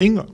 Inga.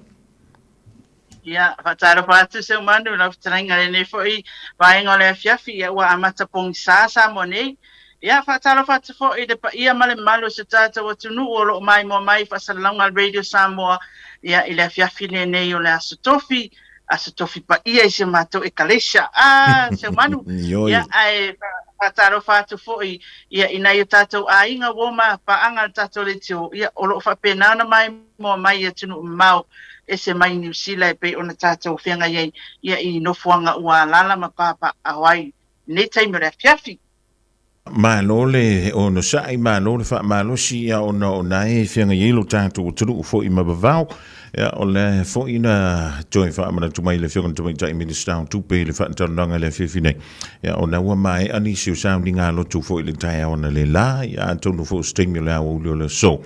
Ia, faatalofa atu Seumanu i lau fetalaiga i lenei foi vaega o le afiafi, ia ua amata pogisā Samoa nei. Ia, faatalofa atu foi i le paia ma le mamalu o si o tatou atunuu o lo o maimoa mai i faasalalauga a le Radio Samoa, ia, i le afiafi lenei o le Aso Tofi, Aso Tofi paia i si a matou Ekalesia. A, Seumanu! Ia, ae faatalofa atu foi ia, i nai o tatou aiga uo ma paaga a le tatou leitio, ia, o lo o faapena ona maimoa mai i atunuu mamao ese mai Niu Sila e pei ona tatou feagai ai ia, i nofoaga ua alaala ma papaaao ai i lenei taimi o le afiafi. Malo le onosai, malo le faamalosi ia ona o na e feagai ai lo tatou atunuu foi ma vavao. Ia, o le foi na toe faamanatu mai le Afioga i le Tamaitai Minisita o Tupe i le faatalanoaga i le afiafi nei. Ia, ona ua maea nisi o sauniga lotu foi i le taeao analeila, ia atonu foi o se taimi o le aoauli o le aso.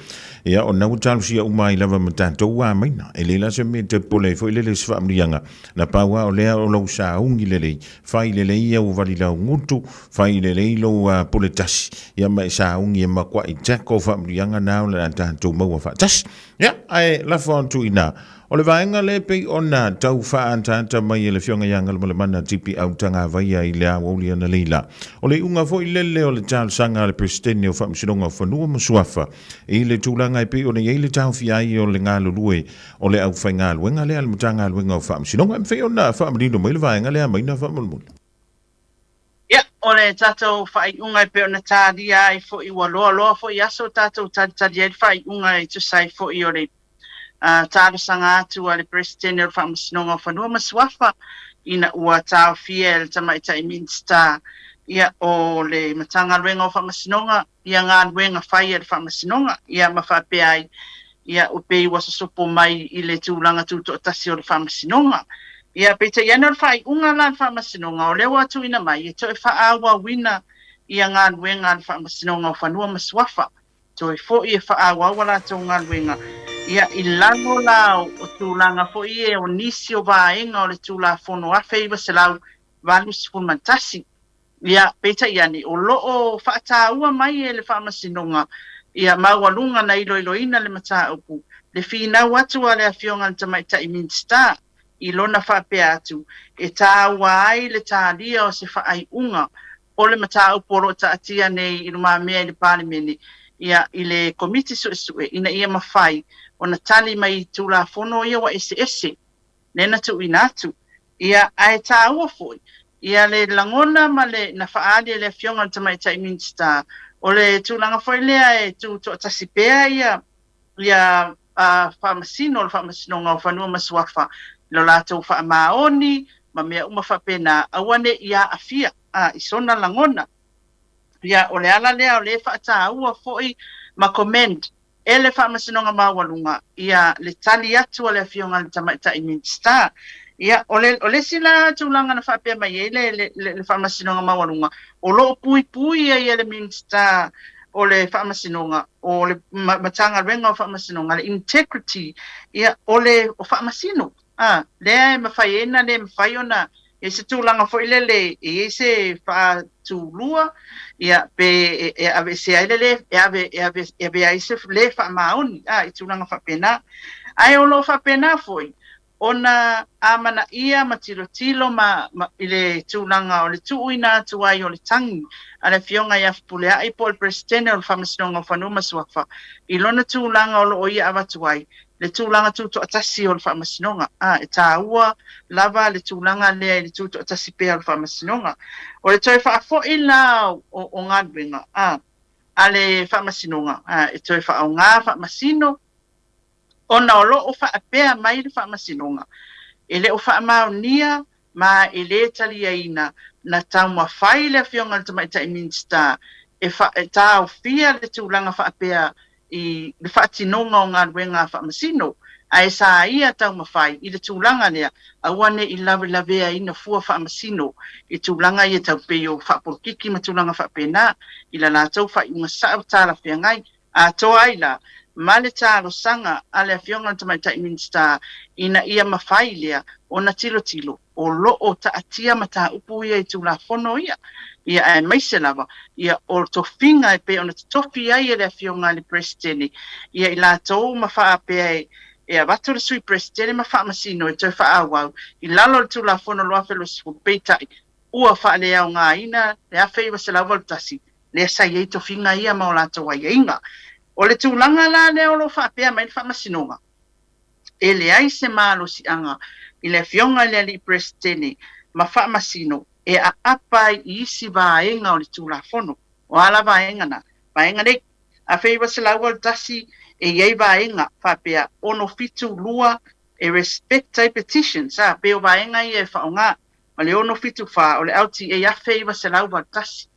Ia, ona ua talosia uma ai lava ma tatou ua amaina. E le la se mea e te popole ai foi lele i se faamanuiaga, na pau lava o lea o lou sauni lelei, fai lelei au valilau gutu, fai lelei lou pule tasi, ia ma e sauni e makuai tackle faamanuiaga na o le a tatou maua faatasi. Ia, ae lafo atu i ina. O le vaega lea e pei ona tau faaataata mai e le Afioga ia Galumalemana Tipi Autagavaia i le aoauli analeila. O le iuga foi lele o le talosaga a le Peresetene o Faamasinoga o Fanua ma Suafa i le tulaga e pei ona i ai le taofia ai o le galulue o le aufaigaluega lea a le Matagaluega o Faamasinoga. E mafai ona faamanino mai le vaega lea Maina faamolemole? Ia, o le tatou faaiuga e pei ona talia ai foi, ua loaloa foi aso o tatou talitali ai le faaiuga e tusa ai foi o le talosaga atu a le Peresetene o le Faamasinoga o Fanua ma Suafa ina ua taofia e le Tamaitai Minisita ia, o le Matagaluega o Faamasinoga ia galuega fai a le Faamasinoga, ia ma faapea ai, ia ua pei ua sosopo mai i le tulaga tutoatasi o le Faamasinoga. Ia, peitai ane o le faaiuga la a le Faamasinoga, o lea ua tuuina mai e toe faaauauina ia galuega a le Faamasinoga o Fanua ma Suafa, toe foi e faaauau a latou galuega, ia, i lalo la o tulaga foi ia o nisi o vaega o le Tulafono 1981. Ia, peitai ane, o lo o faataua mai e le Faamasinoga ia maualuga na iloiloina le mataupu, le finau atu a le Afioga i le Tamaitai Minisita i lona faapea atu, e taua ai le talia o se faaiuga o le mataupu o lo o taatia nei i lumamea i le Palemene, ia, i le Komiti Suesue ina ia mafai ona tali mai i Tulafono ia ua eseese. lea na tuuina atu. Ia, ae taua foi, ia le lagona ma le na faaali e le Afioga i le Tamaitai Minisita, o le tulaga foi lea e tutoatasi pea ia ia Faamasino o le Faamasinoga o Fanua ma Suafa i lo latou faamaoni ma mea uma faapena, aua ne i aafia i sona lagona. Ia, o le ala lea o lea e faataua foi ma commend e le Faamasinoga Maualuga ia le tali atu a le Afioga i le Tamaitai Minisita. Ia, o le, o le isi la tulaga na faapea mai ai le, le, le, le Faamasinoga Maualuga, o lo o puipui ai e le Minisita o le Faamasinoga, o le Matagaluega o Faamasinoga, le integrity, ia, o le o Faamasino. A, lea e mafai ai ona le mafai ona i ai se tulaga foi lele e i ai se faatulua, ia, pe e aveesea ai le le, e ave, e ave, e avea ai se le faamaoni, a, i tulaga faapena. Ae o lo o faapena foi ona amanaia ma tilotilo ma, ma, i le tulaga o le tuuina atu ai o le tagi a le Afioga ia Fepuleai po o le Peresetene o le Faamasinoga o Fanua ma Suafa i lona tulaga o lo o ia avatu ai le tulaga tutoatasi o le Faamasinoga. A, e tāua lava le tulaga lea i le tutoatasi pea o le Faamasinoga. O le toe faafoi la o, o galuega, a, a le Faamasinoga, a, e toe faaaoga Faamasino, ona o lo o faapea mai le Faamasinoga, e le o faamaonia ma e le taliaina na taumafai le Afioga i le Tamaitai Minisita e, fa, e taofia le tulaga faapea i le faatinoga o galuega a Faamasino, ae sa ia taumafai i le tulaga lea, aua ne i lavelaveaina fua Faamasino i tulaga ia tau pei o faapolokiki ma tulaga faapena i la latou faaiuga sao talafeagai. Atoa ai la ma le talosaga a le Afioga i le Tamaitai Minisita ina ia mafai lea ona tilotilo o lo o taatia mataupu ia i Tulafono ia, ia aemaise lava ia o tofiga e pei ona totofi ai e le Afioga i le Peresetene ia i latou ma faapea e E avatu le Sui Peresetene ma Faamasino e toe faaauau i lalo o le Tulafono 2020, peitai, ua faaleaogaina le 1981 lea sa i ai tofiga ia ma o latou aiaiga. O le tulaga la lea o lo o faapea mai le Faamasinoga, e leai se malosiaga i le Afioga i le Alii Peresetene ma Faamasino e aapa ai i isi vaega o le Tulafono. O a la vaega na? Vaega nei, 1981 e i ai vaega faapea 672 e respect ai petitions, a, pei o vaega ia e faaaoga, ma le 674 o le LTA 1981.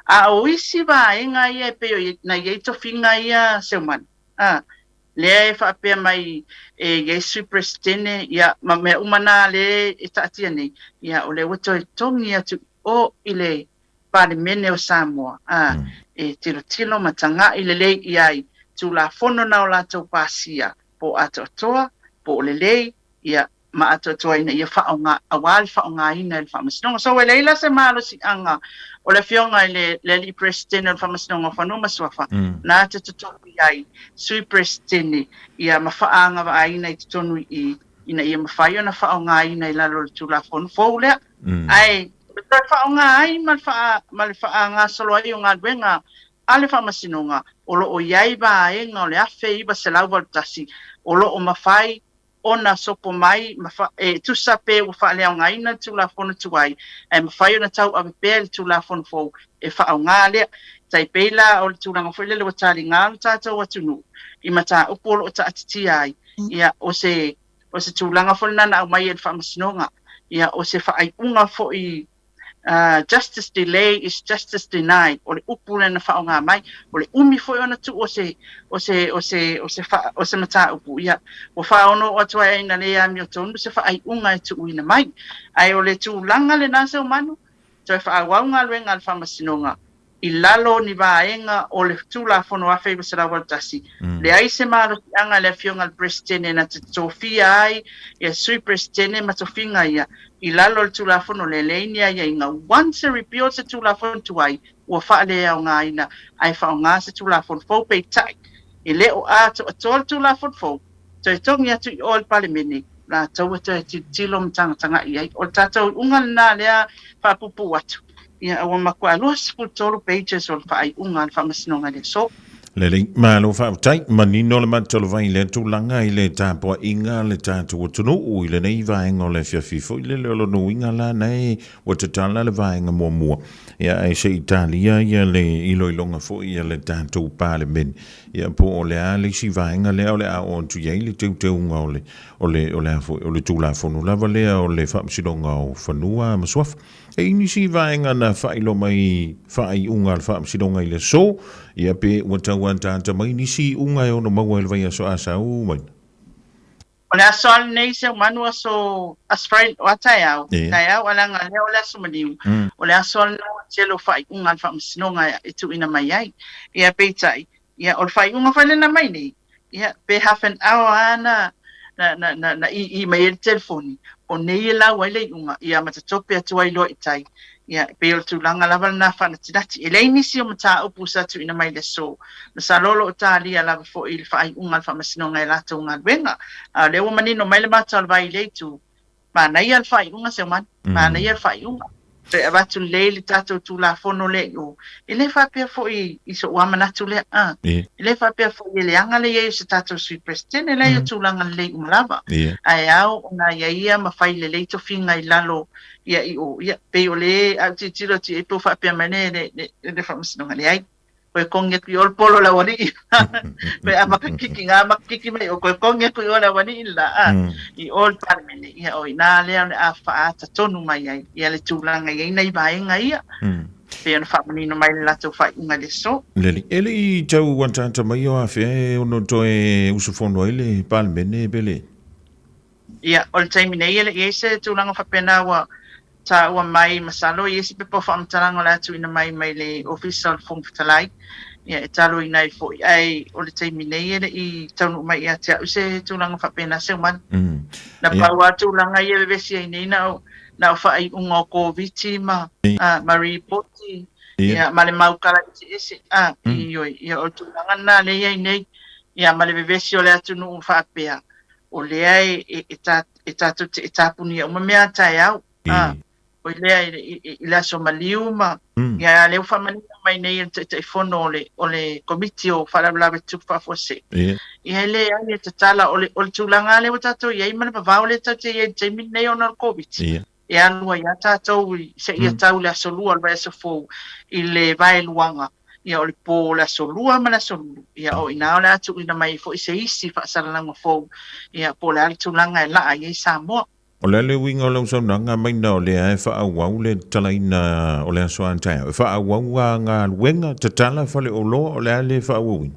A o isi vaega ia e pei na i ai tofiga ia Seumanu, a, lea e faapea mai e i ai Sui Peresetene, ia, ma mea uma na lea e taatia nei, ia, o lea ua toe togi atu i o i le Palemene o Samoa, a, e tilotilo ma taga'i lelei i ai Tulafono na o latou pasia, po o atoatoa, po o lelei, ia, ma atoatoa ina ia faaaoga, aua le faaaogaina e le Faamasinoga. So, e leai la se malosiaga o le Afioga i le, le Alii Peresetene o le Faamasinoga o Fanua ma Suafa, na te totofi ai Sui Peresetene, ia, ma faaagavaaina i totonu i i, ina ia mafai ona faaaogaina i lalo o le Tulafono fou lea. Ae o le toe faaaoga ai ma le faa, ma le faagasolo ai o galuega a le Faamasinoga, o lo o i ai vaega o le 1981 o lo o mafai ona sopo mai ma fa, e tusa pe ua faaleaogaina le Tulafono tuai, ae mafai ona tauave pea i le Tulafono fou e faaaoga lea. Tai pei la o le tulaga foi lele ua taliga lo tatou atunuu i mataupu o lo o taatitia ai, ia, o se, o se tulaga foi lena na aumai e le Faamasinoga, ia, o se faaiuga foi Justice delay is justice denied, o le upu lea na faaaoga mai. O le umi foi ona tuu o se, o se, o se, o se, fa, o se mataupu, ia, ua faaono atu ai ina le amiotonu se faaiuga e tuuina mai. Ae o le tulaga lena Seumanu, toe faaauau galuega a le Faamasinoga i lalo o ni vaega o le Tulafono 1981, leai se malosiaga i le Afioga i le Peresetene na te tofia ai ia Sui Peresetene ma tofiga ia i lalo o le Tulafono lea, leai ni aiaiga. Once e repeal se Tulafono tuai, ua faaleaogaina ae faaaoga se Tulafono fou. Peitai, e le o atoatoa le Tulafono fou, toe togi atu i o i le Palemene, latou e toe tilotilo ma tagatagai i ai. O le tatou iuga lena lea faapuupuu atu, ia ua matua 23 pages o le faaiuga a le Faamasinoga i le aso. Lelei, malo faafetai. Manino le matalovai i lea tulaga i le tapuaiga a le tatou atunuu i lenei vaega o le afiafi foi lele o lona uiga la na e ua tatala le vaega muamua. Ia ae se i talia ia le iloiloga foi a le tatou Palemene. Ia po o le a le isi vaega lea o le a oo atu i ai le teuteuga o le, o le, o le a foi, o le Tulafono lava lea o le Faamasinoga o Fanua ma Suafa. E i ai nisi vaega na faailoa mai faaiuga a le Faamasinoga i le aso, ia pe ua tau ataata mai nisi iuga e ono maua i le vaiaso a sau mai. O le aso a lenei Seumanu aso aso Friday o a taeao taeao a leaga lea o le aso maliu o le aso a lena ua tele o faaiuga a le Faamasinoga e tuuina mai ai ia peitai ia o le faaiuga foi lea na aumai nei ia pe half an hour a na na na na na ii mai ai le telefoni o nei e lau ai le iuga ia ma tatope atu ai loa i tai Ia, e pei o le tulaga lava lena faanatinati. E leai nisi o mataupu sa tuuina mai i le aso. Masalo o lo o talia lava foi le faaiuga a le Faamasinoga i a latou galuega. A o lea ua manino mai le mata o le vai i lea itu, manaia le faaiuga Seumanu, manaia le faaiuga. Toe avatu lelei le tatou Tulafono lea i o. E le faapea foi i so'u lava manatu lea, a. E le faapea foi e leaga le i ai o se tatou Sui Peresetene, e leai o tulaga lelei uma lava. Ae ao ona ia ia ma fai lelei tofiga i lalo Ia i o, ia, pei o le a ou tilotilo atu i ai pe ua faapea mai le, le, le, le faamasinoga, leai. Koe kongi atu i o le polo le aualii. Koe a makakiki ngā makakiki mai o koe kongi atu i o le aualii le la, a, i o le Palemene, ia o inā lea o le a faaata tonu mai ai, ia le tulaga i ai nai vaega ia. Pei ona faamanino mai le latou faaiuga i le aso. Lelei. E le i tau ataata mai o afea e ono toe usufono ai le Palemene pe le? Ia, o le taimi nei e le i ai se tulaga faapena ua taua mai, masalo e i ai se pepa o faamatalaga o le a tuuina mai mai le Ofisa o le Fofoga Fetalai, ia, e taloina ai foi. Ae o le taimi nei e le i taunuu mai ia te au se tulaga faapena, Seumanu. Na pau lava tulaga ia e vevesi ai nei na o, na o faaiuga o Koviti ma, ma ripoti, ia, ma le mau kala eseese, a, ioe, ia, o le tulaga lena lea e i ai nei, ia, ma le vevesi o le atunuu faapea. o lea e, e, e, ta, e tatou te e tapunia uma mea a taeao. A, oi lea i, i, i le aso maliu ma mm. ia lea ua faamanino mai nei e le Taitaifono o le, o le Komiti o Faalavelave Tutupu Faafuasei. Yeah. Ia e leai e tatala o le, o le tulaga lea ua tatou i ai ma le vavao lea tatou te i ai i le taimi lenei ona o le Koviti. Yeah. E alu ai lava tatou i seia tau i le aso Lua o le vaiaso fou i le vaeluaga, ia o le po o le aso Lua ma le aso Lulu, ia o i ina o le a tuuina mai ai foi se isi faasalalauga fou, ia po o le a le tulaga e laa i ai Samoa. O le a le uiga o lau saunoaga maina o lea e faaauau le tatalaina o le aso a taeao? E faaauau a galuega, tatala faleoloa, o le a le faaauauina?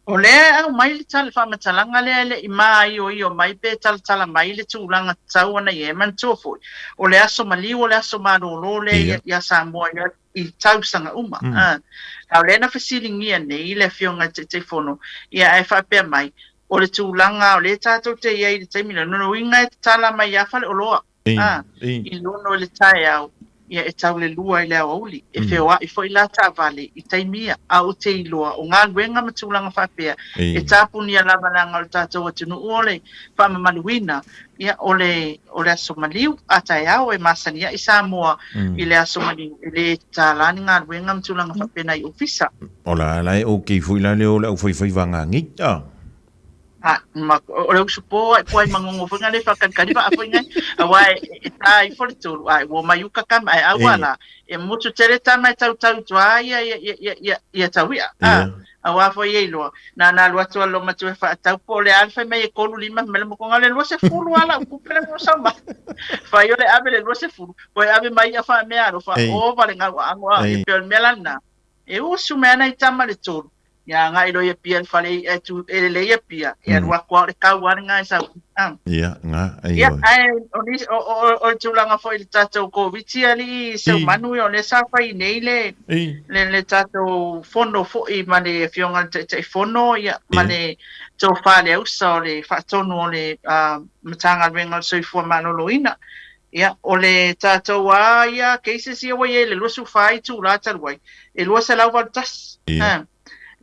O lea e aumai le tala faamatalaga lea e le i māioio mai pe talatala mai le tulaga tatau ona i ai. Manatua foi, o le aso maliu o le aso malolo lea ia Samoa i tausaga uma. A o lea na fesiligia nei le Afioga i le Taitaifono, ia ae faapea mai, o le tulaga o lea tatou te i ai i le taimi lenei, lona uiga e tatala mai lava faleoloa. A, i ono i le taeao, ia e tau le lua i le aoauli, e feoaʻi foi la taavale i taimi ia, a ou te iloa o galuega ma tulaga faapea e tapunia lava leaga o le tatou atunuu o le faamamaluina, ia o le o le aso maliu a taeao e masani ai Samoa i le aso maliu, e le tatala ni galuega ma tulaga faapena i ofisa. O la la e okay foi la lea o le aufaifaiva gagei, a. A, ma, o le usu pō ai kua i mangongo foi ngai le whakanikani waa foi ngai. Aua e, e tā ifo le tolu, ai, ua mai uka kama, ai aua la, e motu tere tama e tau tau tua ia, ia, ia, ia, ia, ia tau ia. A, aua foi e iloa. Nā nā lua tua lo matu e whaatau po le alfa mai e kolu lima mele mo konga le lua se fulu ala u kupe le mo sau mai. Whai o le ave le lua se fulu, koe ave mai ia wha mea alo wha ova le ngau ango a, e pe o le mea lana. E usu mai ana i tama le tolu. Ia agai loa i Apia i le fale i'a e tu e lelei Apia, e alu atu lava o le kau lava lena e sau ai. Ia, ga, ai Ia, ae o nisi, o, o, o le tulaga foi i le tatou Koviti alii Seumanu, ia o lea sa fai nei le, le, le tatou fono foi ma le Afioga i le Taitaifono, ia, ma le Tofa Leausa o le Faatonu o le uh, Matagaluega o le Soifua Maloloina. Ia, o le tatou lava ia cases ia ua i ai i le 24 itula talu ai, e 281. Ia.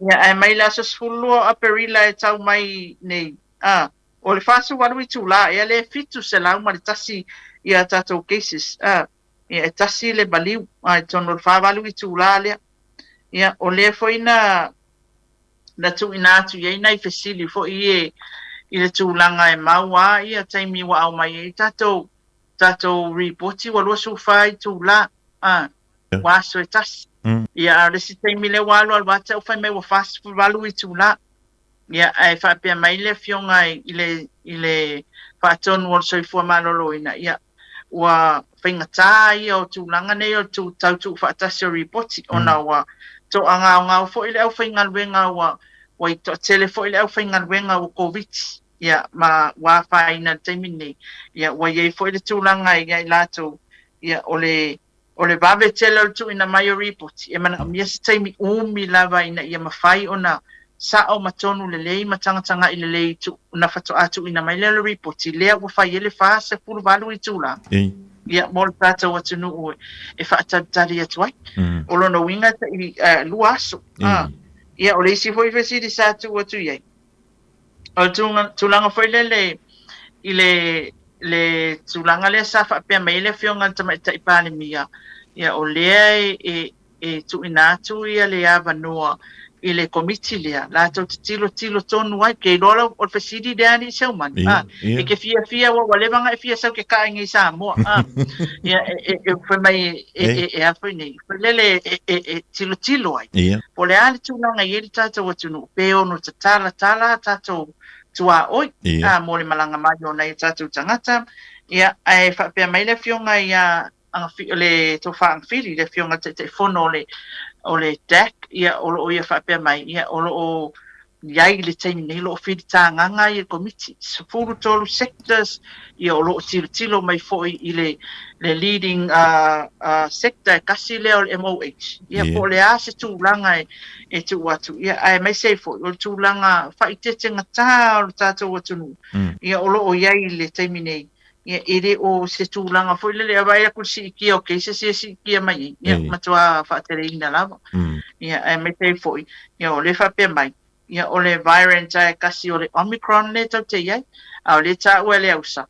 Ia, ae mai le aso 12 o Aperila e tau mai nei, a, o le 48 itula ea lea e 701 ia tatou cases, a, ia e tasi le maliu, a, i totonu o le 48 itula lea. Ia, o lea foi na, na tuuina atu i ai nai fesili foi e i le tulaga e mau a ia taimi ua aumai ai tatou tatou ripoti ua 24 itula a ua aso e tasi. Ia a o le isi taimi lea ua alu alu atu fai mai ua 48 itula. Ia ae faapea mai le afioga i le i le faatonu o le soifua maloloina ia ua faigata ia o tulaga nei o le tau tuufaatasi o ripoti ona ua toagaogao foi le aufaigaluega ua ua toatele foi le aufaigaluega ua Koviti ia ma ua afaina i le taimi lenei. Ia ua i ai foi le tulaga ia i latou ia o le O le vave tele o le tuuina mai o ripoti, e manaomia se taimi umi lava ina ia mafai ona sao ma tonu lelei ma tagatagai lelei ona faatoa tuuina mai lea o le ripoti lea ua fai ai le 48 itula ia mo le tatou atunuu e faatalitali atu ai. O lona uiga e tai lua aso. Ia o le isi foi fesili sa tuu atu i ai, O le tulaga foi lele i le le tulaga lea sa faapea mai ai le Afioga i le Tamaitai Palemia, ia o lea e e e tuuina atu ia le avanoa i le Komiti lea latou te tilotilo tonu ai. Ke iloa lau o le fesili lea alii Seumanu, a, e ke fiafia aua ua leva ona e fia sau ke kaʻa i nei Samoa, a, ia e e e fai mai e e e a foi nei, foi lele e e e tilotilo ai. Po o le a le tulaga e i ai le tatou atunuu, pe ono tatalatala a tatou tuaoi a mo le malaga mai o nai o tatou tagata. Ia, ae faapea mai le Afioga ia le Tofa Agafili, le Afioga i le Taitaifono o le o le DAC, ia o lo o ia faapea mai, ia o lo o i ai i le taimi nei, o lo o filitagaga ia le Komiti, 13 sectors, ia o lo o tilotilo mai foi i le le leading sector e tasi lea o le MOH, ia po o le a se tulaga e e tuu atu, ia aemaise ai foi o le tulaga faaeteetegatā o le tatou atunuu, ia o lo o i ai i le taimi nei, ia e le o se tulaga foi lele e vaai atu i le siitia o cases ia e siitia mai ai, ia matua faateleina lava. Ia aemaise ai foi, ia o lea e faapea mai, Ia, o le variant lava e tasi o le Omicron lea tatou te i ai, a o lea e taua e le ausa,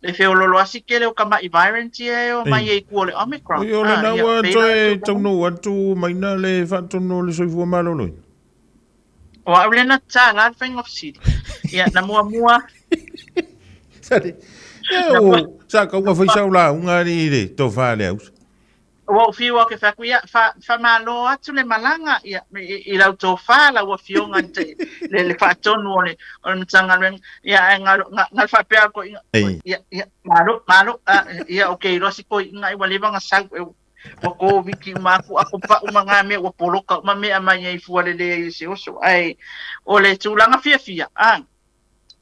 le feolooloasi tele o tama'i variant ia e o mai ai i tua o le Omicron. Oi, o lena ua toe taunuu atu maina le faatonu o le soifua maloloina. O au lea na tatala le faiga fesili. Ia, na muamua. Sare. Ia, o, sa kauga fai sau lauga ali i le tofa le ausa. Ua ou fiu au ke fai atu, ia, fa, faamalo atu le malaga, ia, i, i lau tofa, lau afioga i te, le, le faatonu o le, o le Matagaluega. Ia, ae galo, ga, galo faapea atu, ia, ia, ia, malo, malo, a, ia, ou te iloa si toeaina ai ua leva ona sau, e, ua koviti uma atu, atopa uma na mea, ua poloka uma mea mai ai fua le leai o se oso. Ae, o le tulaga fiafia, a,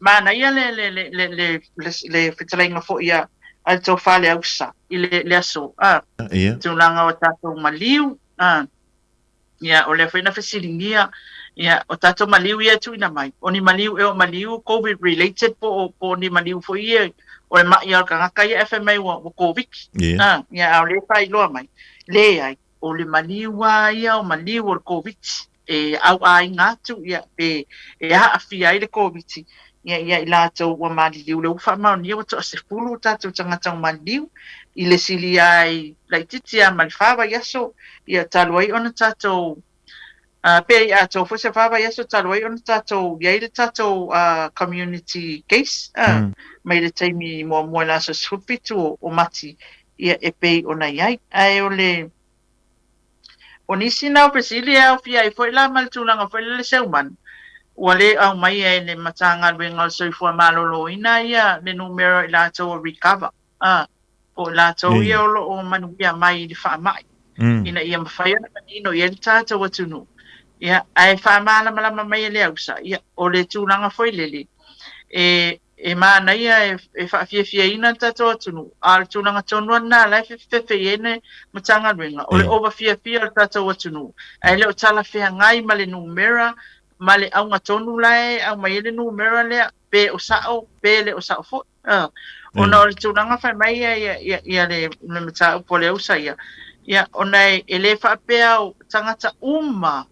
Manaia le, le, le, le, le, le, le fetalaiga foi a, a le tofa le ausa i le, le aso, a, Ia. tulaga o tatou maliu, a, ia, o lea foi na fesiligia, ia, o tatou maliu ia e tuuina mai, o ni maliu ea o maliu Covid related po o, po o ni maliu foi ia o le ma'i a le tagata ia ae fai mai ua, ua Koviti, Ia. a, ia, a o lea e faailoa mai, leai, o le maliu lava ia o maliu o le Koviti. e auāina atu ia pe e aafia ai le Koviti ia ia i latou ua maliliu. Lea ua faamaonia ua toasefulu o tatou tagata ua maliliu i le silia ai laitiiti lava ma le fa vaiaso ia talu ai ona tatou pe i atoa foi se fa vaiaso talu ai ona tatou i ai le tatou community case mai le taimi muamua i le aso 17 o Mati ia e pei ona i ai. Ae o le O nisi na o fesili e aofia ai foi la ma le tulaga foi lele seumanu, ua le aumaia e le Matagaluega o le Soifua Maloloina ia le numera o i latou o recover, a, po o i latou ia o lo o manuia mai i le faamai, ina ia mafai ona manino i ai le tatou atunuu. Ia, ae faamalamalama mai e le ausa, ia, o le tulaga foi lele, e E manaia e faafiafiaina le tatou atunuu, a o le tulaga tonu lava lena o la e fefefefe i ai le Matagaluega, o le ova fiafia o le tatou atunuu, ae le o talafeagai ma le numera ma le auga tonu la e aumai ai le numera lea, pe o sao pe le o sao foi. Ona o le tulaga fai mai ia le mataupu a le ausa ia, ia ona e le faapea o tagata uma,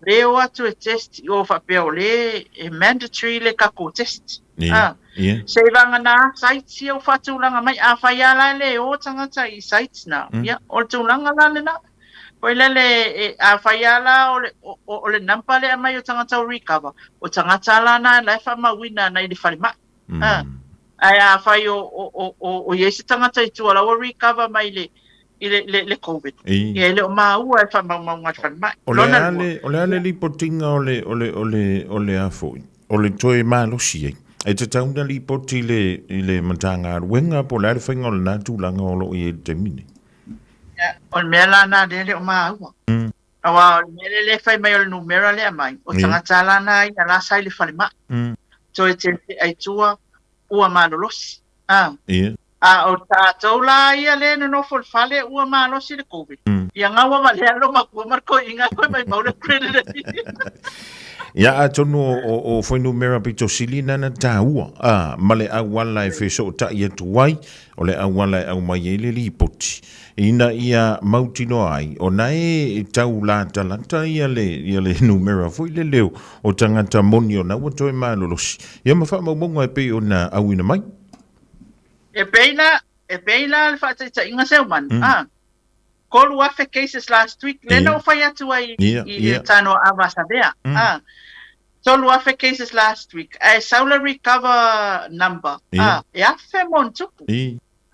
Le o atu e test i o faapea o le e mandatory le tatou test. Ia, ia. Seivagana sites ia ua faatulaga mai, afai lava la e le o tagata i sites na, ia o le tulaga la lena. Foi lele e afai lava la o le o le number lea e aumai o tagata ua recover, o tagata la na la e faamauina ana i le falemai. Ae afai o o o o i ai se tagata i tua la ua recover mai le i le le le Covid, ia e le o maua e faamaumauga a le falemai. O le a le o le a le lipotiga o le o le o le o le a foi o le toe malosi ai? E tatau ona lipoti i le i le Matagaluega po o le a le faiga o lena tulaga o lo o i ai i le taimi nei? Ia, o le mea la lena lea e le o maua. Aua o le mea lea e fai mai o le numera lea aumai, o tagata la na ia la sa i le falemai. Toe tele ai tua ua malolosi. A. A o tatou la ia lea e nonofo i le fale ua malosi le Covid. Ia gaua valea lo matua ma le toeaina e toe maimau le credit. Ia atonu o, o fuainumera pito sili na na taua a, ma le auala e fesootai atu ai, o le auala e aumai ai le lipoti. Ina ia mautinoa ai, ona e tau latalata ia le, ia le numera foi lele o, o tagata moni ona ua toe malolosi. Ia ma faamaumauga e pei ona auina mai. E pei la, e pei la le faataitaiga Seumanu, a, 3,000 cases last week, lea na ou fai atu ai i le Tanoa Ava Savea, a, 3,000 cases last week, ae sau le recover number, a, e 1,000 ma ona tupu,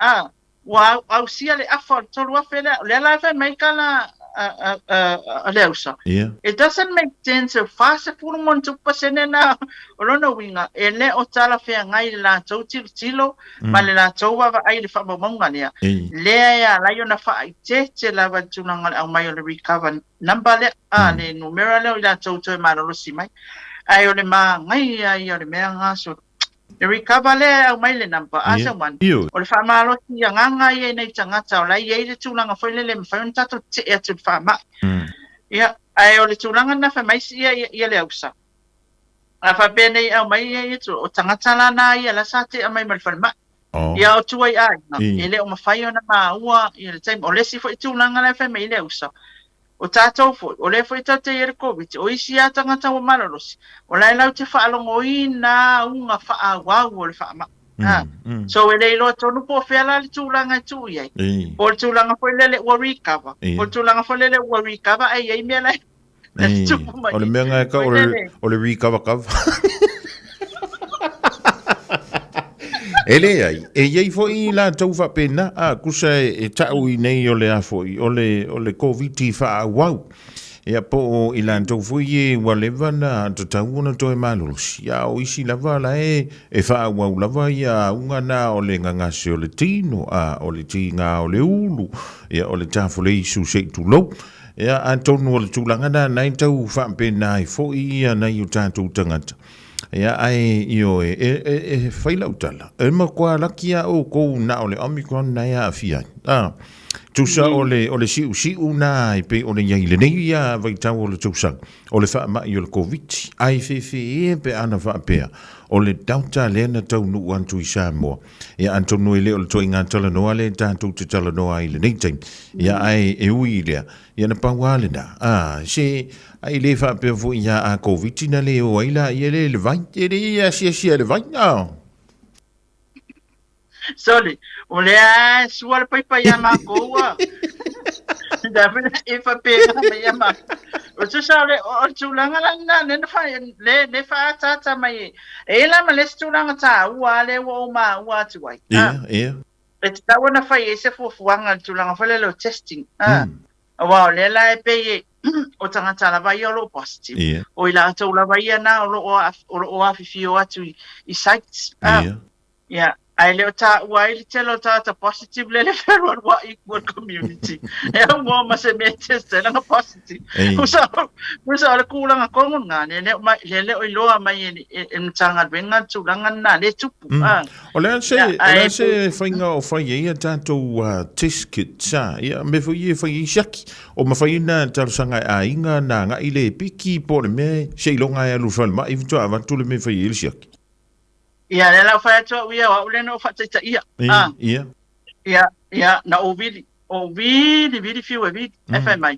a, Ua ausia le afa o le 3,000 lea. O lea la e fai mai tala a le ausa. It doesn't make sense e 40 ma ona tupu pasene na o lona uiga e le o talafeagai le latou tilotilo ma le latou vaavaai i le faamaumauga lea. Lea e ala ai ona faaeteete lava i le tulaga o le aumai o le recover number lea, le numera lea o i latou toe malolosi mai. Ae o le manaia ia o le mea na Le recover lea e aumai le number, a Seumanu, o le faamalosi agaga ia i nai tagata o la e i ai le tulaga foi lele e mafai ona tatou tetee atu i le faamai. Ia, ae o le tulaga lena fai mai ia, ia le ausa. A faapea nei e aumai ia ia tulaga, o tagata la na ia la sa tea mai ma le falemai. Ia o tua i aiga, e le o mafai ona maua ia le taimi. O le isi foi tulaga la e fai mai ai le ausa, O tatou foi, o lea foi tatou te i ai le Koviti, o isi lava tagata ua malolosi, o la e latou te faalogoina auga faaauau o le faamai. Ha. So e le iloa tonu po o fea la le tulaga e tuu i ai. Po o le tulaga foi lele ua recover, po o le tulaga foi lele ua recover ae i ai mea la e tupu mai. O le mea lena e tau o le recover cover. E leai, e i ai foi latou faapena, a, tusa e tau i nei o le a foi, o le, o le Koviti faaauau. Ia po o i latou foi e ua leva na tatau ona toe malolosi, a o isi lava la e, e faaauau lava ia auga na o le gagase o le tino, a, o le tiga o le ulu, ia o le tafoleisu se i tulou. Ia, atonu o le tulaga na na e tau faapena ai foi ia nai o tatou tagata. Ia, ae, ioe, e, e, e fai lau tala, e matua laki a outou na o le Omicron na e aafia ai. A, tusa o le, o le siusiu na e pei ona i ai i lenei ia vaitau o le tausaga, o le faamai o le Koviti, ae fefe e pe ana faapea, o le Delta lea na taunuu atu i Samoa. Ia, atonu e le o le ituaiga talanoa lea tatou te talanoa ai i lenei taimi. Ia, ae e ui i lea, ia na pau lava lena. A, se, ai le faapea foi ia a Koviti na le o ai laia lea i le vai. E le asiasi i le vai. A. Sorry, o lea e sua le paipa ia makou a. E faapena mai ia makou. O tusa o le, o le tulaga la lena, lea na fa, le, le faaataata mai e. E i ai la ma le isi tulaga taua lea ua ou maua atu ai. Ia, ia. E tatau ona fai ai se fuafuaga i le tulaga foi lele o testing. A. Aua o lea la e pei e, o tagata lava ia o lo o positive. Ia. O i latou lava ia na o lo o, o lo o afifio atu i, i sites. A. Ia. Ia, ae le o taua ai le tele o tagata positive lele fealualuai i tua i le community. E aumoa ma se mea e test ai lana positive. Ei. Tusa o, tusa o le tulaga tonu lena, le le o mai, le le o iloa mai e, e, e le Matagaluega le tulaga lena, le tupu. Ah. O le a se, Ia, o le ae a se faiga o fai ai a tatou test kits, a? Ia, mea foi ia e fai ai siaki. O mafai ona talosaga e aiga na agai le piki po o le mea seiloga e alu i le falemai faatoa avatu le mea e fai ai le siaki. Ia, lea la ua fai atu au ia, o au lea na ou faataitaia. Ah. Ia. Ia, ia, na ou vili, ou vili, vili fiu e vili, ae fai mai,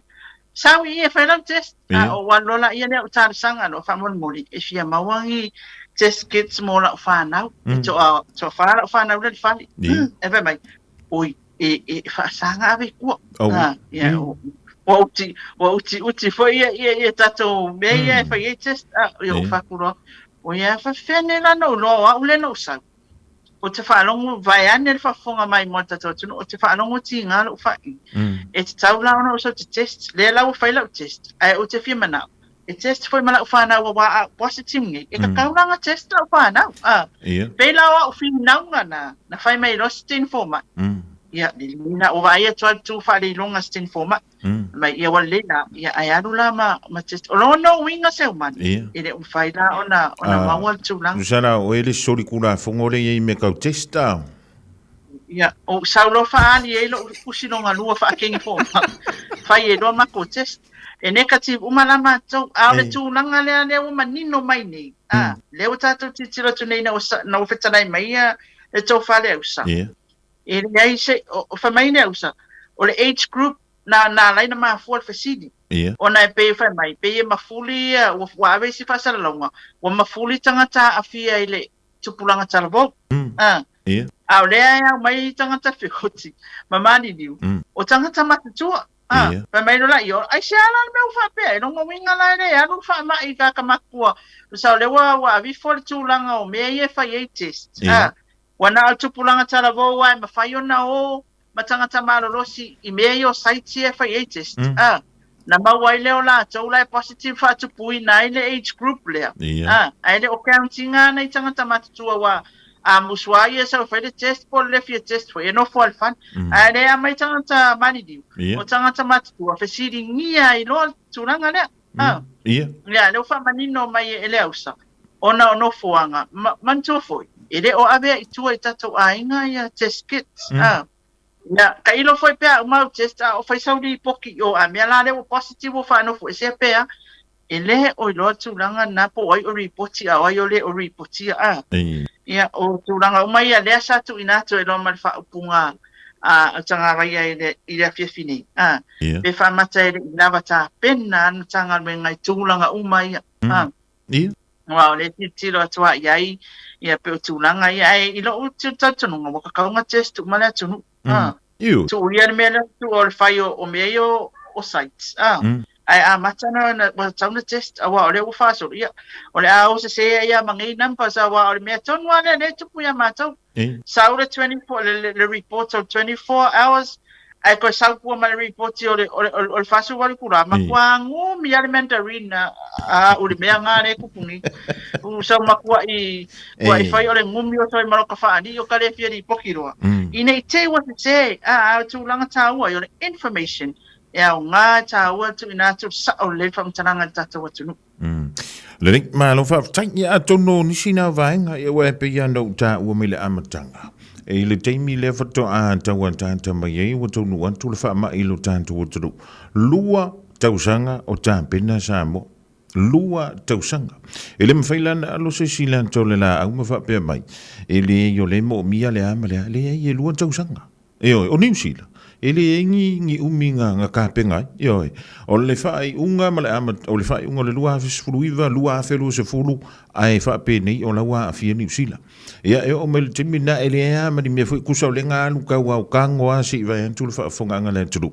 sau i i e fai lau test. Ia. A ou alu loa laia lea ou talosaga loa faamolemole e fia maua ni test kits mo lau fanau. E toa, toafa lau fanau lea i le fale. Ia. Ae fai mai, oi, e, e faasaga ave i tua. Aue. Ah, ia, ua uti, ua utiuti foi ia, ia, ia tatou mea ia e fai ai test. Ah, ia, ou Ia. fai atu loa, O ia faafefea nei la na ou iloa o au lea na ou sau. Ou te faalogo, vaeane le faafofoga mai mo le tatou atunuu, ou te faalogo tiga lou fai. E tatau la ona ou sau te test, lea la ua fai lau test, ae ou te fia manao, e test foi ma lau fanau aua a ou positive nei, e tatau la ona test lau fanau. A, pei la o au finauga na, na fai mai loa se tini fomai. Ia, lelei la, ua vaai atu lava i le tu faale-iloga a se tini fomai. Mai ia ua lelei la, ia ae alu la ma, ma test. O lona uiga Seumanu, e le o mafai la ona, ona maua le tulaga. Tusa la, o e le soli kulafono lea e i ai mea tau test a? Ia, ou sau loa faaali ai lou tusi longa lua faakegi fomai, fai ai loa matou test. E negative uma la matou, a o le tulaga lea lea ua manino mai nei, a, lea ua tatou tilotilo atu nei ina ua, ina ua fetalai mai ia le tofa le ausa. E leai se, o, fai mai le ausa, o le age group na, na ala ai ona mafua le fesili. Ona e pei e fai mai, pei e mafuli ia, ua, ua ave isi faasalalauga, ua mafuli tagata aafia i le tupulaga talavou. A, a o lea e aumai tagata feoti ma maliliu, o tagata matutua. A, fai mai loa laia, aisea la le mea ua faapea ai? Lona uiga la e le alu le faamai i tagata matutua, tusa o lea ua, ua aveifo le tulaga o mea ia e fai ai test. A, Ua na o le tupulaga talavou lava e mafai ona o ma tagata malolosi i mea ia o sites ia e fai ai test. A, na maua ai lea o latou la e positive faatupuina ai le age group lea. A, ae le o count ina nai tagata matutua aua a musu lava ia e sau e fai le test po o le le fia test foi e nofo lava i le fale. Ae le aumai tagata maliliu, o tagata matutua fesiligia ai loa le tulaga lea. A, ia, lea ua faamanino mai e le ausa, ona o nofoaga, ma, manatua foi, e le o avea i tua i tatou aiga ia test kits. A, ia, tailo foi pe a uma au test a o fai sau lipoti i o, a mea la lea ua positive ua faanofoesea pe a, e le o iloa le tulaga lena po o ai o ripoti a o ai o le o ripotia. A, ia, o tulaga uma ia lea sa tuuina atu ai loa ma le faaupuga. a le Tagavaia i le, i le afiafi nei, a, Ia. pe faamata e le i lava tapena a le Matagaluega i tulaga uma ia, a. Ia. Aua o lea e tilotilo atu lava i ai, ia pei o tulaga ia, ae i lou talitonuga, ua tatau ona test uma le atunuu, a. Ioe. Tuulia le mea lea o le tuu o le fai o mea ia o sites, a. Ae amata ona ua tatau ona test, aua o lea ua faasolo, ia, o le a o sese ai lava ma nei numbers, aua o le mea tonu lava lea o lea e tupu ia matou. Sau le 24, le report o le 24 hours, ae toe sau pua ma le report o le, o le, o le 48 itula, matua gumi lava le Mandarin a au i le mea na lea e tupu nei. Ua sau matuai, matuai fai o le gumi o toi ma lota faalii o ka le fia lipoti loa. Ina i te i ua sese, a, a o le tulaga taua ia o le information e aoga e taua le tuuina atu le sao lelei le faamatalaga i le tatou atunuu. Lelei, malo faafetai. Ia atonu o nisi na vaega, ia ua e pei lava ona ou taua mai le amataga. E i le taimi lea faatoa tau ataata mai ai ua taunuu atu le faamai i lo tatou atunuu. 2 tausaga o tapena Samoa. 2 tausaga. E le mafai la ona alo se isi i le ata o le laau ma faapea mai, e leai o lea e moomia le a ma le a. Leai, e 2 tausaga. Ioe, o Niu Sila, e leai ni, ni umi na, na tapena ai. Ioe, o le faaiuga ma le ama, o le faaiuga o le 2019, 2020, ae faapenei o la ua aafia Niu Sila. Ia, e oo mai le taimi lena, e leai lava ma ni mea foi, tusa o lea na alu tau aokago lava se i vae atu le faafofogaaga a le atunuu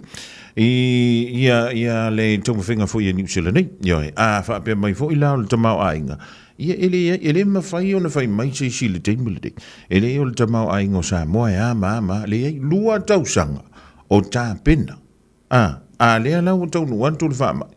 i, ia, ia le taumafaiga foi a Niu Sila nei. Ioe, a faapea mai foi la o le tamaoaiga, Ia, e leai, e le mafai ona fai mai se isi i le taimi lenei. E leai o le tamaoaiga o Samoa e a ma a ma a. Leai, 2 tausaga o tapena. A, a lea la ua taunuu atu le faamai.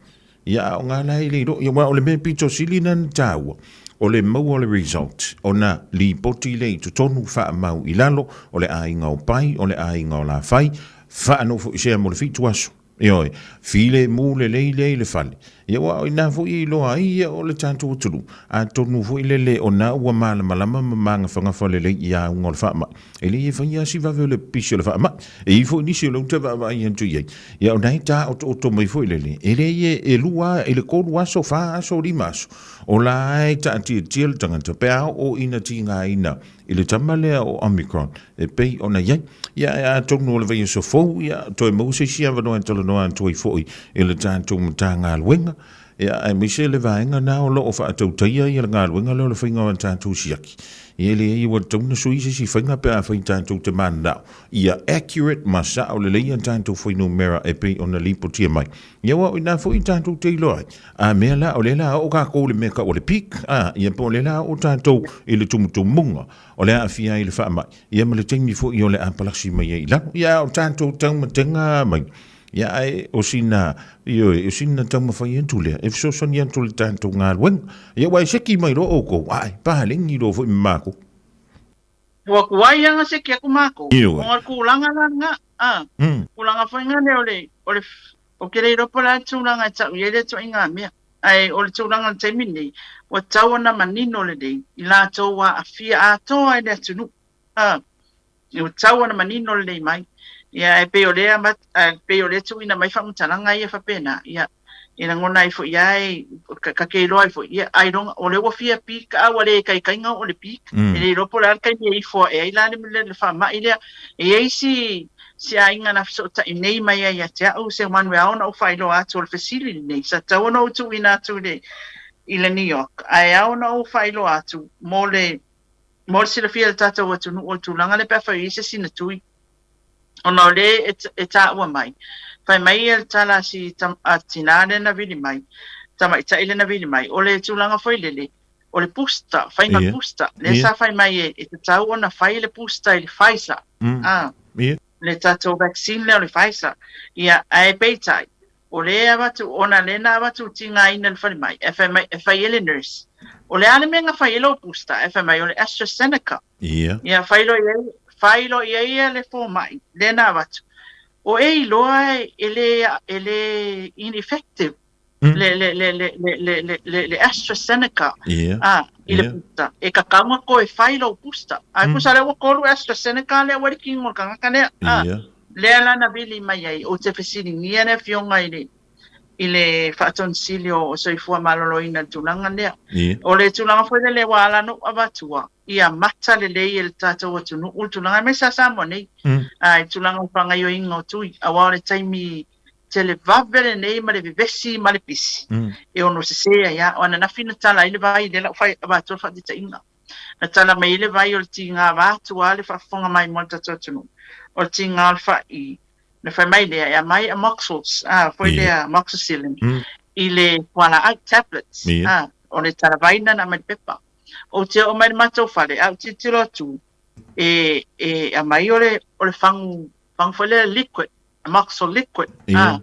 Ia, a o ngā la e le iloa. Ia, aua o le mea pito sili lena na taua, o le maua o le result, ona lipoti lea i totonu faamau i lalo, o le aiga o Pai, o le aiga o Lafai, faanofoesea mo le 7 aso. Ioe, filemu lelei lea i le fale. Ia aua o i ina foi e iloa ai ia o le tatou atunuu, atonu foi lele o na ua malamalama ma magafagafa lelei i auga o le faamai. E leai e fai lava si vave o le pipisi o le faamai. E i ai foi nisi o lea ou te vaavaai atu i ai, ia o na e taotooto mai foi lele, e leai e 2 i le 3 aso, 4 aso, 5 aso, o la e taatiatia le tagata pe a oo ina tigaina i le tama lea o Omicron e pei ona i ai. Ia, ae atonu o le vaiaso fou, ia, toe maua se isi avanoa e talanoa atu ai foi i le tatou Matagaluega, ia, aemaise le vaega na o lo o faatautaia ia le galuega lea o le faiga o a tatou siaki. Ia, e leai ua tatau ona sui se isi faiga pe afai tatou te mananao ia accurate ma sao lelei a tatou fuainumera e pei ona lipotia mai. Ia, aua o i ina foi tatou te iloa ai, a mea la, o lea la a oo kākou i le mea tau o le peak, a, ia po o lea la a oo tātou i le tumutumuga o le aafia ai i le faamai, ia ma le taimi foi o le a palasi mai ai i lalo. Ia, a o tātou taumatega mai, ia, ae o sina, ioe, o sina taumafai atu lea e fesoasoani atu i le tatou galuega. Ia, aua e seki mai loa oukou, ae paleni loa foi ma makou. Ua tuai lava seki atu makou, ona o le tulaga la lena, a, tulaga foi lena o le, o le, ou te le iloa po o le a le tulaga e tau i ai lea ituaiga mea, ae o le tulaga o le taimi lenei, ua tatau ona manino lelei i latou ua aafia atoa i le atunuu, a, ua tatau ona manino lelei mai. Ia, ae pei o lea, ae pei o lea e tuuina mai faamatalaga ia faapena, ia, e lagona ai foi lava e, ta te iloa ai foi, ia, ailoga, o lea ua fia peak, a ua le taitai ona oo i le peak, e le iloa po o le a le taimi e ifo ae ai la le faamai lea. E i ai si, si aiga na fesootai nei mai ai ia te au, Seumanu, e ao ona ou faailoa atu, o le fesili lenei, sa tatau ona ou tuuina atu i le, i le NEOC, ae ao ona ou faailoa atu mo le, mo le silafia e le tatou atunuu o le tulaga lea pe afai o i ai se isi na tui. Ona o lea e taua mai, fai mai ia le tala a si a tinā lea na vili mai, tamaitai lea na vili mai, o le tulaga foi lele, o le booster, faiga booster, lea sa fai mai e tatau ona fai le booster i le Pfizer, a, le tatou vaccine lea o le Pfizer. Ia, ae peitai, o lea e avatu, ona lea na avatu i tigaina i le falemai, e fai mai, e fai e le nurse, o le a le mea na fai ai lou booster? Ae fai mai, o le AstraZeneca. Ia. Ia, fai loa i ai, fai loa i ai ia le fomai, lea na avatu. O e iloa e le, e le ineffective le, le, le, le, le, le, le, le, le AstraZeneca Ia. a, i le Ia. booster. E tatau ona toe fai lou booster. Ae tusa lea ua 3 AstraZeneca lea ua i le kino o le tagata lea. A, Ia. lea la na vili mai ai, ou te fesiligia le afioga i le, i le Faatonu Sili o Soifua Maloloina i le tulaga lea. Ia. O le tulaga foi lele ua ala ona ou avatua, ia mata lelei e le tatou atunuu le tulaga aemaise lava Samoa nei, i le tulaga o le faagaoioiga o tui, aua o le taimi televave lenei ma le vevesi ma le pisi e ono sese ai lava. O ananafi na tala ai le vai, lea la ua fai avatua le faataitaiga. Na tala mai ai le vai o le tiga vaeatu lava le faafofoga mai mo le tatou atunuu, o le tiga o le fai, na fai mai lea e aumai amoxils, a, foi lea amoxicillin, i le fualaau, tablets, a, o le talavai lena na aumai i le pepa. Ou te oo mai i le matou fale, ae ou tilotilo atu, e, e aumai o le, o le fagu, fagu foi lea liquid, amoxil liquid, a.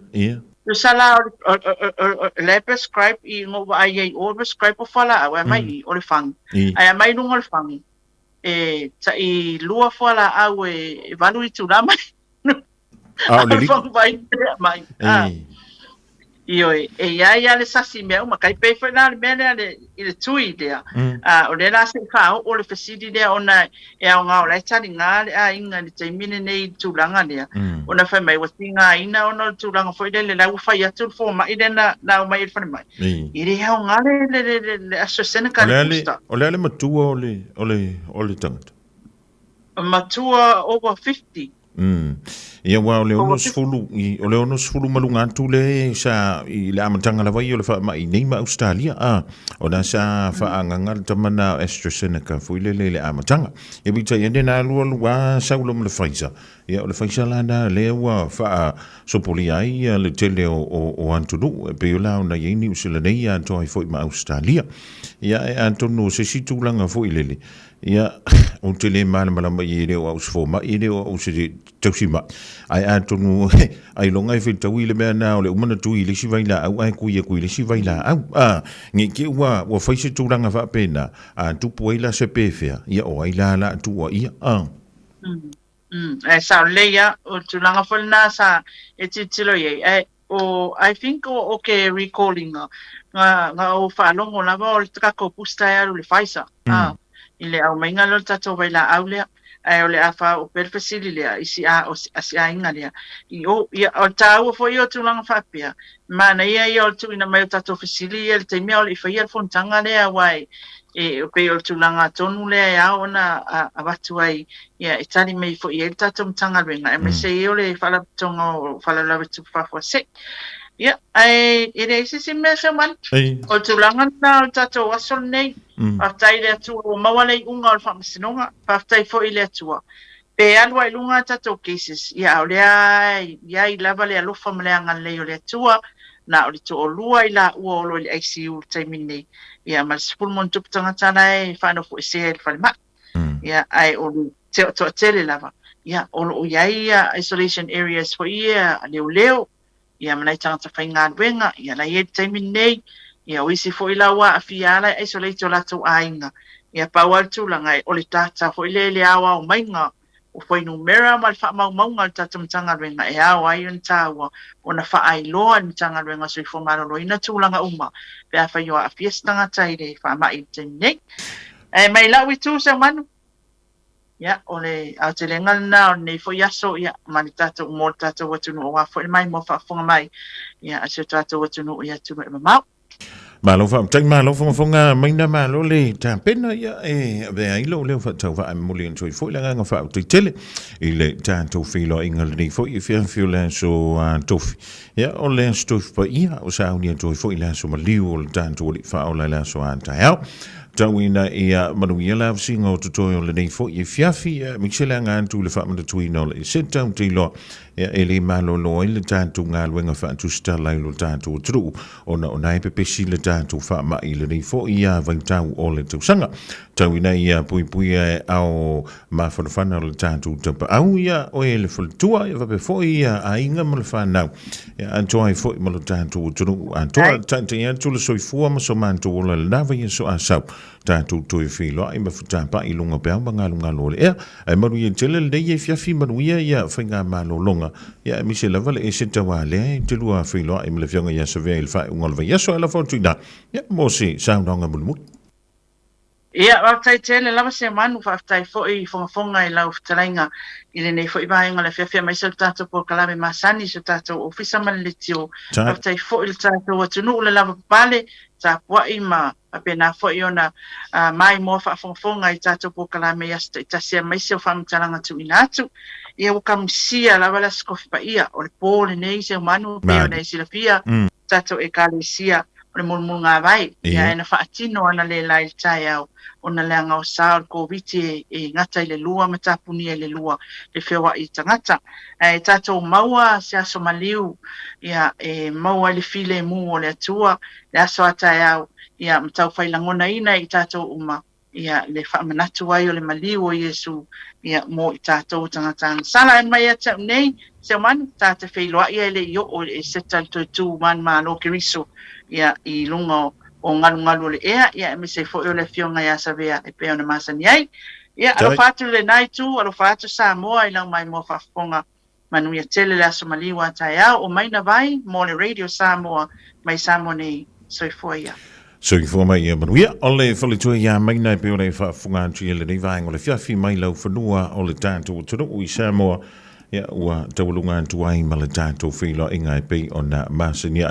Tusa la o le e prescribe i na ou vaai ai i o e prescribe o fualaau e aumai i o le fagu. Ae aumai i luga o le fagu, e tai lua fualaau e 8 itula mai. A o le fagu vai le aumai. Ioe, e i ai lava le sasi i mea uma. Tai pei foi la o le mea lea i le tui lea, o lea la se i faaoo le fesili lea ona e aoga o la e taliga le aiga i le taimi lenei i le tulaga lea, ona fai mai ua tigaina ona o le tulaga foi lele la ua fai atu le fomai lea na aumai i le falemai. E le aoga le AstraZeneca le booster. O le a le matua o le tagata? Matua over 50. Ia aua o le 60, o le 60 ma luga atu lea sa i le amataga lava ia o le faamai nei ma Ausetalia, a, o la sa faaagaga le tama na o AstraZeneca foi lele i le amataga. Ia peitai ane na alu alu a sau loa ma le Pfizer. Ia o le Pfizer la na lea ua faasopolia ai ia le tele o, o, o atunuu e pei o la ona i ai Niu Sila nei atoa ai foi ma Ausetalia. Ia e atonu o se isi tulaga foi lele, Ia, ou te le malamalama i ai, e le o au se fomai, e le o au se tausimai. Ae atonu ailoga e fetaui le mea lena o le uma ona tui i le isi vailaau ae tui atu i le isi vailaau. A, ne i te i ua, ua fai se tulaga faapena, a tupu ai la se pefea, ia o ai la la tuuaia? A. Ae sao lelei lava, o le tulaga foi lena sa e tilotilo i ai, ae o I think o ke recall ina na ou faalogo lava o le tatou booster e alu i le Pfizer i le aumaiga lea o le tatou vailaau lea ae o le a faaoo pea le fesili lea i si a si aiga lea i o ia o le taua foi ia o tulaga faapea manaia ia o le tuuina mai o tatou fesili ia i le taimi a o le i faia le fonotaga lea aua e e pei o le tulaga tonu lea e ao ona avatu ai ia e tali mai foi i ai le tatou Matagaluega, aemaise ai o le Faalapotopotoga o Faalavelave Tutupu Faafuasei. Ia, ae e leai se isi mea Seumanu. O le tulaga lena o le tatou aso lenei. Faafetai i le Atua ua maua le iuga o le faamasinoga. Faafetai foi i le Atua. Pe alu lava i luga a tatou cases, ia a o lea lava e i ai lava le alofa ma le agalelei o le Atua, na o le toalua i laua o lo o i le ICU i le taimi lenei, ia ma le 10+ tagata la e faanofoesea i le falemai. Ia, ae o le toatele lava, ia, o lo o i ai ia isolation areas foi ia a leoleo, ia ma nai tagata faigaluega, ia la e i ai i le taimi lenei, ia o isi foi la ua aafia lava la e isolate o latou aiga, ia pau lava le tulaga, o le data foi lea i le aoao maiga o fuainumera ma le faamaumauga a le tatou Matagaluega e ao ai ona taua ona faailoa e le Matagaluega o le Soifua Maloloina tulaga uma pe afai o aafia se tagata i le faamai i le taimi nei. Ae mai lau itu Seumanu, ia, o le aotelega lena o lenei foi aso, ia, ma le tatou, mo le tatou atunuu aua foi le maimoa faafofoga mai, ia, a si o tatou atunuu i atunuu e mamao. Malo faafetai, malo fogafoga maina, malo le tapena, ia, e avea ai lou leo faatauvaa e momoli atu ai foi le agaga faafetai tele i le tatou feiloaiga lenei foi i afiafi o le aso Tofi. Ia, o le aso Tofi paia, o sauni atu ai foi le aso maliu o le tatou Alii Faaola i le aso a taeao. Tau ina ia manuia le avasiga o totoe o lenei foi afiafi, aemaise le aga atu i le faamanatuina o le Eseta, ou te iloa ia e le malolo ai le tatou galuega faatusitala i lo tatou atunuu, ona o na e pepesi le tatou faamai i lenei foi vaitau o le tausaga. Tau ina ia puipuia e ao mafanafana o le tatou tapaau ia oe le faletua, ia faapea foi ia aiga ma le fanau, ia atoa ai foi ma lo tatou atunuu atoa. Taitai atu le soifua ma so matou ola i lena vaiaso a sau, tatou toe feiloai ma fetapa'i i luga o peau ma galugalu o le ea. Ae manuia tele lenei afiafi, manuia ia faigamalologa, ia aemaise lava le Eseta aua lea e te lua feiloai ma le Afioga ia Savea i le faaiuga o le vaiaso. Ae lafo atu i ina, ia, mo se saunoaga mulimuli. Ia, faafetai tele lava Seumanu, faafetai foi Fogafoga i lau fetalaiga i lenei foi vaega o le afiafi aemaise o le tatou polokalame masani i so tatou ofisa ma le leitio. Faafetai foi i le tatou atunuu le lavapapale. tapuai ma faapena foi ona maimoa faafogafoga i tatou polokalame i aso taitasi aemaise o faamatalaga tuuina atu. Ia ua kamisia lava le Aso Tofi Paia o le po lenei Seumanu e pei ona e silafia tatou Ekalesia o le mulumulugavai, ia ae na faatino analeila i le taeao ona leaga o sa o le Koviti e gata i le lua ma tapunia i le lua le feoai i tagata. Ae tatou maua se aso maliu ia e maua ai le filemu o le Atua le aso a taeao ia ma tau fai lagonaina e i tatou uma ia le faamanatu ai o le maliu o Iesu ia mo i tatou o tagata agasala. Ae mai ia te au nei, Seumanu, ta te feiloai ae le i oo i le Eseta le toe tu manumalo Keriso ia i luga o galugalu o le ea, ia aemaise ai foi o le Afioga ia Savea e pei ona masani ai. Ia, alofa atu i lena itu, alofa atu Samoa i lau maimoa faafofoga. Manuia tele le aso maliu a taeao. O Maina Vai mo le Radio Samoa mai Samoa nei. Soifua ia. Soifua mai ia manuia. O le faletua ia Maina e pei ona e faafofoga atu i lenei vaega o le afiafi mai laufanua o le tatou atunuu i Samoa, ia ua taualuga atu ai ma le tatou feiloaiga e pei ona masani ai.